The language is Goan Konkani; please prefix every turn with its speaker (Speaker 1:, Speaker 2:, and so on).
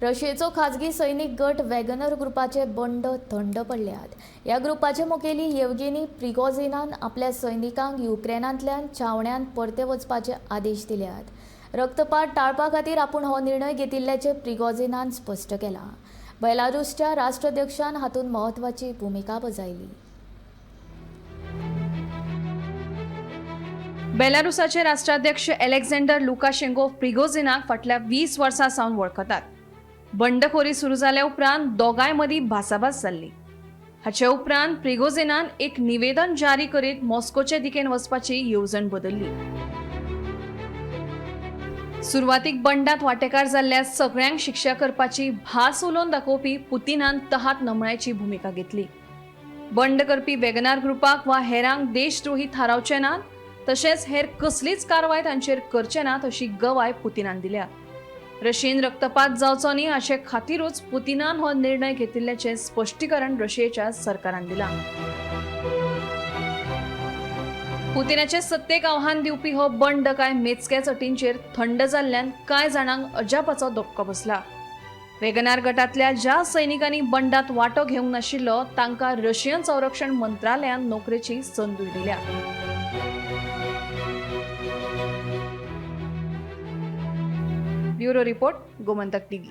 Speaker 1: रशियेचो खाजगी सैनिक गट वॅगनर ग्रुपाचे बंड थंड पडल्यात. ह्या ग्रुपाचे मुखेली येवगेनी प्रिगोझिनान आपल्या सैनिकांक युक्रेनांतल्यान छावण्यांत परते वचपाचे आदेश दिल्यात. रक्तपात टाळपा खातीर आपूण हो निर्णय घेतिल्ल्याचें प्रिगोझिनान स्पश्ट केलां. बेलारूसच्या राष्ट्राध्यक्षान हातूंत म्हत्वाची भुमिका बजायली.
Speaker 2: बेलारुसाचे राष्ट्राध्यक्ष अलेक्झांडर लुकाशेंको प्रिगोझिनाक फाटल्या 20 वर्सां सावन वळखतात. बंडखोरी सुरू जाल्या उपरांत दोगांय मदीं भासाभास जाल्ली. हाचे उपरांत प्रिगोझिनान एक निवेदन जारी करीत मॉस्कोचे दिकेन वचपाची येवजण बदल्ली. सुरवातीक बंडात वांटेकार जाल्ल्या सगळ्यांक शिक्षा करपाची भास उलोवन दाखोवपी पुतिनान तहात नमळायची भुमिका घेतली. बंड करपी वेगनार ग्रुपाक वा हेरांक देशद्रोही थारावचे नात, तशेंच हेर कसलीच कारवाय तांचेर करचे नात अशी गवाय पुतिनान दिल्या. रशियेन रक्तपात जावचो न्ही हाचे खातीरूच पुतिनान हो निर्णय घेतिल्ल्याचें स्पश्टीकरण रशियेच्या सरकारान दिलां. पुतिनाचे सत्तेक आव्हान दिवपी हो बंड कांय मेजक्याच अटींचेर थंड जाल्ल्यान कांय जाणांक अजापाचो धपको बसला. वेगनार गटांतल्या ज्या सैनिकांनी बंडात वांटो घेवंक नाशिल्लो तांकां रशियन संरक्षण मंत्रालयान नोकरेची संदूय दिल्या. Bureau report, Gomantak TV.